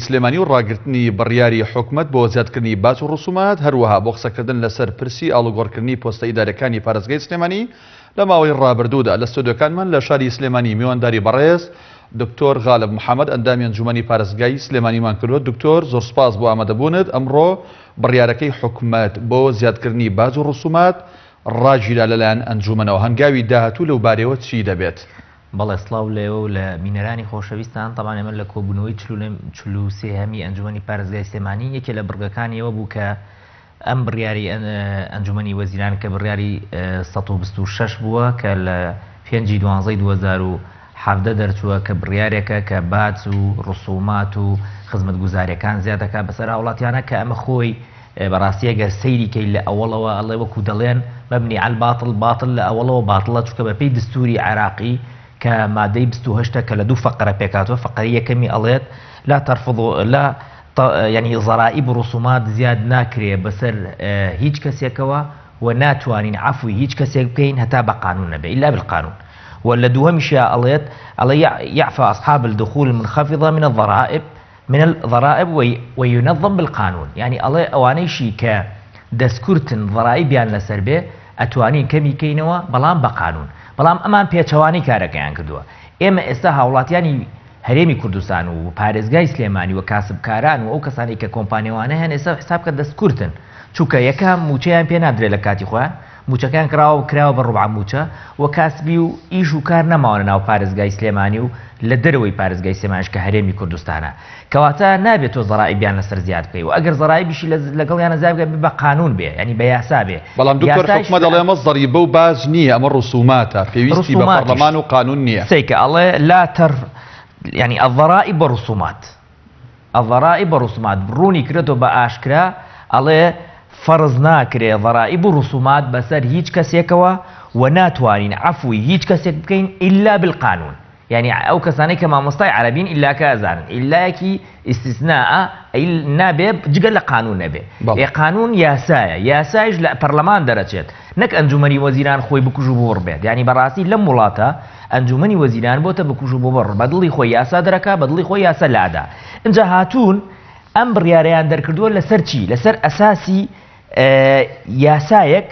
سلێمانی و ڕاگرتنی بڕیاری حکومەت بۆ زیادکردنی باج و ڕسومات، هەروەها بۆ قسەکردن لەسەر پرسی ئاڵوگۆڕکردنی پۆستە ئیداریەکانی پارێزگای سلێمانی لە ماوەی ڕابردوودا لە ستۆدیۆکانمان لە شاری سلێمانی میوانداری بەڕێز دکتۆر غالب محەمەد ئەندامی ئەنجومەنی پارێزگای سلێمانیمان کردووە. دکتۆر زۆر سوپاس بۆ ئامادەبوونت. ئەمڕۆ بڕیارەکەی حکومەت بۆ زیادکردنی باج و ڕسومات ڕاگیرا لەلایەن ئەنجومەنەوە، هەنگاوی داهاتوو لەو بارەیەوە چی دەبێت؟ بەڵێ سڵاو لە ئێوە و لە بینەرانی خۆشەویستان، تەبعەن ئێمە لە کۆبوونەوەی 43 هەمی ئەنجومەنی پارێزگای سلێمانی یەکێ لە بڕگەکانی ئەوە بوو کە ئەم بڕیاری ئەنجومەنی وەزیران کە بڕیاری 126 بووە کە لە پێنجی دوانزەی 2017 دەرچووە کە بڕیارێکە کە باج و ڕسومات و خزمەتگوزاریەکان زیاد دەکات بەسەر هاوڵاتیانە کە ئەمە خۆی بەڕاستی ئەگەر سەیری کەی لە ئەوەڵەوە ئەڵێ وەکو دەڵێن مبنی علی الباطل باطل لە ئەوەڵەوە باتڵە چونکە بەپێی دستوری عێراقی کە مادەی 28 کە لە دوو فەقرە پێکهاتووە فەقرەی یەکەمی ئەڵێت لا ترفض لا یعنی ضرائب و رسومات زیاد ناکرێ بەسەر هیچ کەسێکەوە و ناتوانین عەفوی هیچ کەسێک بکەین هەتا بە قانون نەبێ الا بالقانون و لە دووهەمیشیا ئەڵێت ئەڵێ يعفى اصحاب الدخول المنخفضة من الضرائب من الضرائب وینظم بالقانون یانی ئەڵێ ئەوانەیشی کە دەستکورتن ضرائبیان لەسەر بێ ئەتوانین کەمی کەینەوە بەڵام بە قانون بەڵام ئەمان پێچەوانەی کارەکەیان کردووە ئێمە ئێستا هاوڵاتیانی هەرێمی کوردستان و پارێزگای سلێمانی و کاسبکاران و ئەو کەسانەی کە کۆمپانیاوانە هەن ئێستا حساب کە دەستکورتن چونکە یەکەم موچەیان پێ نادرێت لە کاتی خۆیان موچەکەیان کراوە کراوە بە ڕوبعە موچە و کاسبی و ئیش و کار نەماوە لە ناو پارێزگای سلێمانی و لە دەرەوەی پارێزگای سلێمانیش کە هەرێمی کوردستانە کەواتە نابێت تۆ زەرائیبیان لەسەر زیاد بکەی و ئەگەر زەرائیبیشی لەگەڵیانە زیاد بکەی بە قانون بێ یعنی بە یاسا بێ بەڵام دکتۆر حکومەت دەڵێ ئەمە زەریبە و باج نییە ئەمە ڕسوماتە پێویستی بە پەرلەمان و قانون نییە. سەیکە ئەڵێ لا تر یعنی الضرائب والرسومات الضرائب والرسومات ڕوونی کرێتەوە بە ئاشکرا ئەڵێ فەرز ناکرێ ضرائب و رسومات بەسەر هیچ کەسێکەوە و ناتوانین عەفوی هیچ کەسێک بکەین الا بالقانون یانی ئەو کەسانەی کە مامۆستای عەرەبین ئیلاکە ئەزانن ئیلایەکی ئیستیسناء ئەی نابێ جگە لە قانون نەبێ ئێ قانون یاسایە یاسایش لە پەرلەمان دەرەچێت نەک ئەنجومەنی وەزیران خۆی بکوژ و ببڕ بێت یانی بەڕاستی لەم وڵاتە ئەنجومەنی وەزیران بۆتە بکوژ و ببڕ بە دڵی خۆی یاسا دەرەکا بە دڵی خۆی یاسا لادا ئینجا هاتوون ئەم بڕیارەیان دەرکردووە لەسەر چی لەسەر ئەساسی یاسایەک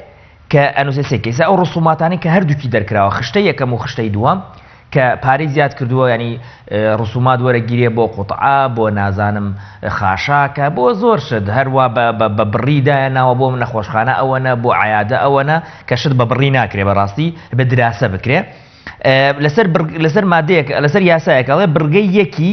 کە ئەنووسێ سێ کەیسە ئەو ڕسوماتانەی کە هەردووکی دەرکراوە خشتەی یەکەم و خشتەی دووەم کە پارەی زیاد کردووە ینی ڕسومات وەرەگیرێ بۆ قوتعە بۆ نازانم خاشاکە بۆ زۆر شت هەروە بە بڕی دایە ناوە بۆ نەخۆشخانە ئەوەنە بۆ عیادە ئەوەنە کە شت بە بڕی ناکرێ بەڕاستی بە دراسە بکرێ لەسەر لەسەر مادەیەک لەسەر یاسایەک ئەڵێ بڕگەی یەکی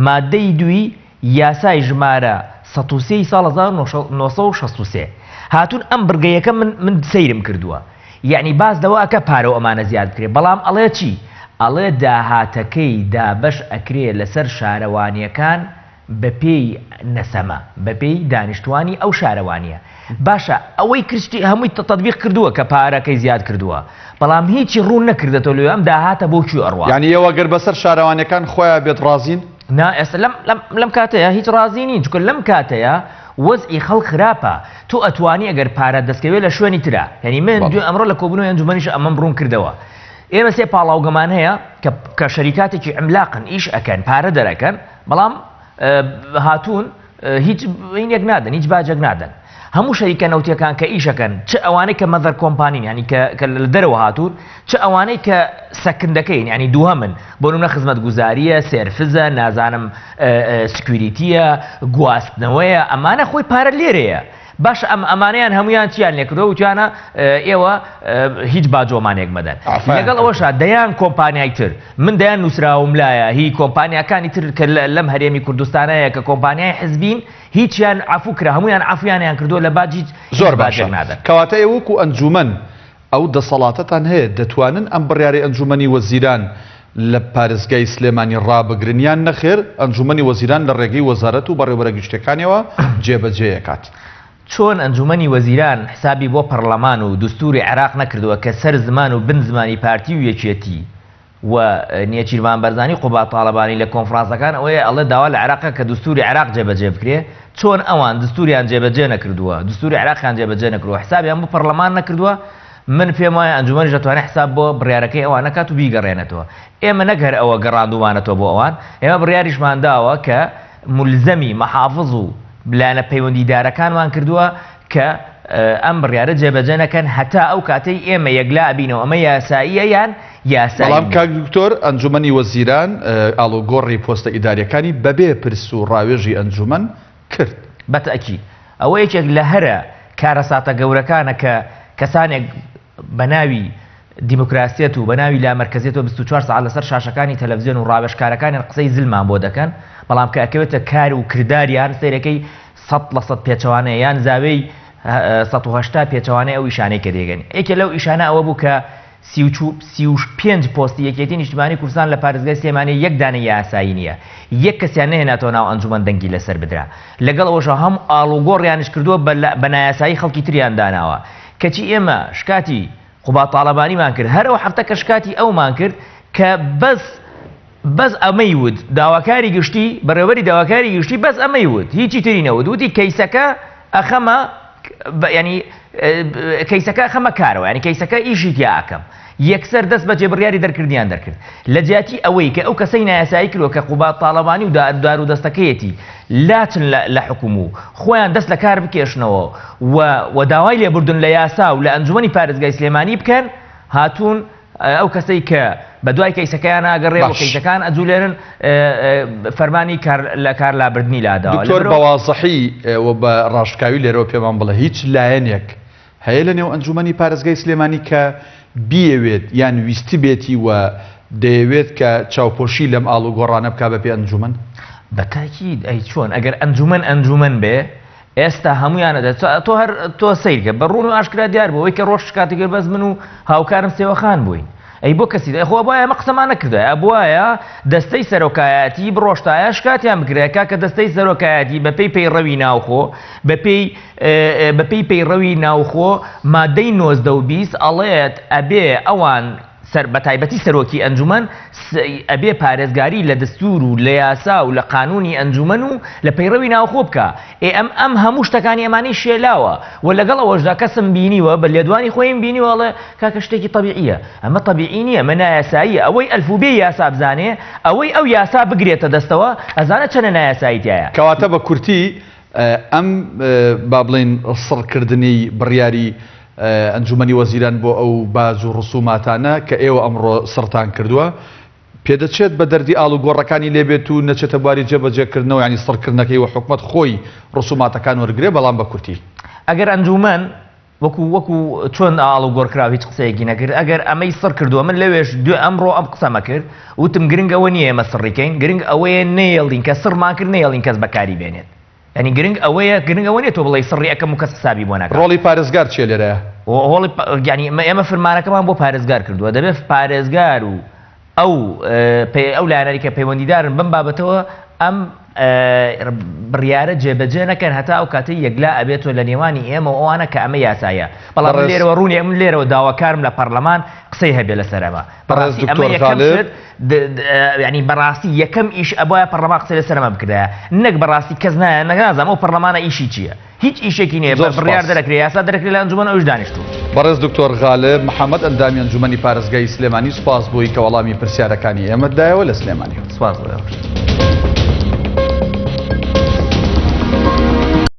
مادەی دووی یاسای ژمارە 103 ی ساڵ 1963 هاتوون ئەم بڕگە یەکە من من سەیرم کردووە یەعنی باس لەوە ئەکا پارەو ئەمانە زیاد بکرێ بەڵام ئەڵێ چی ئەڵێ داهاتەکەی دابەش ئەکرێ لەسەر شارەوانیەکان بەپێی نەسەمە بەپێی دانیشتوانی ئەو شارەوانیە باشە ئەوەی کرشتی هەمووی تەتبیق کردووە کە پارەکەی زیاد کردووە بەڵام هیچی ڕوون نەکردەتەوە لێ ئەم داهاتە بۆ کوێ ئەڕوا. یانی ئێوە گەر بەسەر شارەوانیەکان خۆیا بێت ڕازین؟ نا ئێستا لەم لەم لەم کاتەیا هیچ ڕازی نین چونکە لەم کاتەیا وەزعی خەڵک خراپە تۆ ئەتوانی ئەگەر پارەت دەستکەوێ لە شوێنی ترا یانی من دوێ ئەمڕۆ لە کۆبوونەوەی ئەنجومەنیش ئەمەم ڕوون کردەوە ئێمە سێ پاڵاوگەمان هەیە کە کە شەریکاتێکی عملاقن ئیش ئەکەن پارە دەرەکەن بەڵام هاتوون هیچ هینێک نادەن هیچ باجێک نادەن هەموو شەریکە نەوتیەکان کە ئیشەکەن چ ئەوانەی کە mother company ن ینی کە لە دەرەوە هاتوون چ ئەوانەی کە second ەکەین ینی دووهەمن بۆ نمونە خزمەتگوزاریە service ە نازانم security یە گواستنەوەیە ئەمانە خۆی پارە لێرەیە باشە ئەم ئەمانەیان هەمویان چیان لێکردوە وتیانە ئێوە هیچ باجۆمانێک مەدەن لەگەڵ ئەوەشا دەیان کۆمپانیای تر من دەیان نووسراوم لایە هی کۆمپانیاکانی تر کە لەم هەرێمی کوردستانەیە کە کۆمپانیای حزبین هیچیان عەفو کرا هەمویان عەفویانیان کردووە لە باج هیچ زۆر باجێک باشە نادەن. کەواتە ئێوە وەکو ئەنجومەن ئەو دەسەڵاتەتان هەیە دەتوانن ئەم بڕیارەی ئەنجومەنی وەزیران لە پارێزگای سلێمانی ڕابگرن یان نەخێر ئەنجومەنی وەزیران لە ڕێگەی وەزارەت و بەڕێوبەرە گشتیەکانیەوە جێبەجێ ئەکات؟ چۆن ئەنجومەنی وەزیران حسابی بۆ پەڕلەمان و دستوری عێراق نەکردوە کە سەر زمان و بن زمانی پارتی و یەکێتی و نێچیرڤان بەرزانی قوباد تاڵەبانی لە کۆنفرانسەکان ئەوەیە ئەڵێ داوا لە عێراق کە دستوری عێراق جێبەجێ بکرێ چۆن ئەوان دستوریان جێبەجێ نەکردووە دستوری عێراقیان جێبەجێ نەکردووە حسابیان بۆ پەڕلەمان نەکردووە من پێم وایە ئەنجومەنیش دەتوانێت حساب بۆ بڕیارەکەی ئەوان نەکات و بیگەڕێنێتەوە ئێمە نەک هەر ئەوە گەڕاندوومانەتەوە بۆ ئەوان ئێمە بڕیاریشمان داوە کە. مولزەمی مەحافز و لایەنە پەیوەندیدارەکانمان کردووە کە ئەم بڕیارە جێبەجێ نەکەن هەتا ئەو کاتەی ئێمە یەکلا ئەبینەوە ئەمە یاساییە یان یاسایی بەڵام نییە. کاک دکتۆر ئەنجومەنی وەزیران ئاڵوگۆڕی پۆستە ئیداریەکانی بەبێ پرس و ڕاوێژی ئەنجومەن کرد. بە تەئکید ئەوە یەکێک لە هەرە کارەساتە گەورەکانە کە کەسانێک بە ناوی دیموکراسیەت و بە ناوی لامەرکەزیەتەوە 24 سەعات لەسەر شاشەکانی تەلەفزیۆن و ڕاوێژکارەکانیان قسەی زلمان بۆ دەکەن، بەڵام کە ئەکەوێتە کار و کرداریان سەیرەکەی 100% پێچەوانەیە یان زاوێی 180 پێچەوانەی ئەو ئیشانەی کە دەیگەن. یەکێ لەو ئیشانە ئەوە بوو کە 35 پۆستی یەکێتی نیشتمانی کوردستان لە پارێزگای سلێمانی یەک دانەی یاسایی نییە، یەک کەسیان نەهێناتەوە ناو ئەنجومەن دەنگی لەسەر بدرا. لەگەڵ ئەوەشا هەم ئاڵوگۆڕیانیش کردووە بە نایاسایی خەڵکی تریان داناوە. کەچی ئێمە شکاتی قوباد تاڵەبانیمان کرد، هەر ئەو هەفتە کە شکاتی ئەومان کرد کە بەس بەس ئەمەی وت، داواکاری گشتی، بەڕێوەبەری داواکاری گشتی بەس ئەمەی وت، هیچی تری نەوت، وتی کەیسەکە ئەخەمە یانی کەیسەکە ئەخەمە کارەوە، یانی کەیسەکە ئیشی تیا ئەکەم. یەکسەر دەست بەجێ بڕیاری دەرکردنیان دەرکرد. لە جیاتی ئەوەی کە ئەو کەسەی نایاسایی کردوە کە قوباد تاڵەبانی و دارودەستەکەیەتی لاچن لە حوکم و خۆیان دەست لە کار بکێشنەوە و و داوای لێبوردن لە یاسا و لە ئەنجومەنی پارێزگای سلێمانی بکەن هاتوون ئەو کەسەی کە بە دوای کەیسەکەیان ئاگەڕێ و باش. کەیسەکان ئەجولێنن فەرمانی کار لە کار لابردنی لاداوە. دکتۆر لەبەرئەوە بە وازحی و بە ڕاشکاوی لێرەوە پێمان بڵێ هیچ لایەنێک هەیە لە نێو ئەنجومەنی پارێزگای سلێمانی کە بیەوێت یان ویستبێتی و دەیەوێت کە چاوپۆشی لەم ئاڵوگۆڕانە بکا بەپێ ئەنجومەن؟ بە تاکید ئەی چۆن ئەگەر ئەنجومەن ئەنجومەن بێ ئێستا هەمویانە دە تۆ هەر تۆ سەیرکە بە ڕوون و ئاشکرا دیار بوو ئەوەی کە ڕۆژ شکاتی کرد بەس من و هاوکارم سێوەخان بووین ئەی بۆ کەسی دە خۆ بۆیە ئەمە قسەمان نەکردایە ئەبوایە دەستەی سەرۆکایەتی بڕۆشتایە شکاتیان بکرایە کاکە دەستەی سەرۆکایەتی بەپێی پەیڕەوی ناوخۆ بەپێی بەپێی پەیڕەوی ناوخۆ مادەی 19 و 20 ئەڵێت ئەبێ ئەوان سەر بەتایبەتی سەرۆکی ئەنجومەن ئەبێ پارێزگاری لە دەستور و لە یاسا و لە قانونی ئەنجومەن و لە پەیڕەوی ناوخۆ بکا ئێ ئەم ئەم هەموو شتەکانی ئەمانەی شێلاوە و لەگەڵ ئەوەشدا کەسم بینیوە بە لێدوانی خۆیم بینیوە ئەڵێ کاکە شتێکی تەبیعیە ئەمە تەبیعی نییە ئەمە نایاساییە ئەوەی ئەلف و بێی یاسا بزانێ ئەوەی ئەو یاسا بگرێتە دەستەوە ئەزانێ چەنە نایاسایی تیایە. کەواتە بە کورتی ئەم با بڵێین سڕکردنی بڕیاری ئەنجومەنی وەزیران بۆ ئەو باج و ڕسوماتانە کە ئێوە ئەمڕۆ سڕتان کردووە پێدەچێت بە دەردی ئاڵوگۆڕەکانی لێ بێت و نەچێتە بواری جێبەجێکردنەوە یانی سڕکردنەکەی و حکومەت خۆی ڕسوماتەکان وەرگرێ بەڵام بە کورتی. ئەگەر ئەنجومەن وەکو وەکو چۆن ئاڵوگۆڕ کراو هیچ قسەیەکی نەکرد ئەگەر ئەمەی سڕ کردووە من لەوێش دوێ ئەمڕۆ ئەم قسەمە کرد وتم گرنگ ئەوە نییە ئێمە سڕی کەین گرنگ ئەوەیە نەیەڵین کە سڕمان کرد نەیەڵین کەس بەکاری بێنێت یعنی گرنگ ئەوەیە گرنگ ئەوە نییە تۆ بڵێی سڕی ئەکەم و کەس حسابی بۆ ناکات. ڕۆڵی پارێزگار چییە لێرەیا؟ ڕۆڵی یعنی ئێمە فرمانەکەمان بۆ پارێزگار کردووە دەبێت پارێزگار و ئەو ئەو لایەنانەی کە پەیوەندیدارن بەم بابەتەوە ئەم بڕیارە جێبەجێ نەکەن هەتا ئەو کاتەی یەکلا ئەبێتەوە لە نێوانی ئێمە و ئەوانە کە ئەمە یاسایە بەڵام من لێرەوە ڕوونی من لێرەوە داواکارم لە پەرلەمان قسەی هەبێ لەسەر ئەمە بەڕاستی ئەمە یەکەم شت یعنی بەڕاستی یەکەم ئیش ئەبوایە پەرلەمان قسەی لەسەر ئەمە بکردایە نەک بەڕاستی کەس نایە نازانم ئەو پەرلەمانە ئیشی چییە هیچ ئیشێکی نییە زۆر بڕیار سوپاس. دەرەکرێ یاسا دەرەکرێ لە ئەنجومەن ئەویش دانیشتوو. بەڕێز دکتۆر غالب محەمەد ئەندامی ئەنجومەنی پارێزگای سلێمانی سوپاس بۆی کە وەڵامی پرسیارەکانی ئێمەت دایەوە لە سلێمانیەوە. سوپاس بۆ ئێوەش.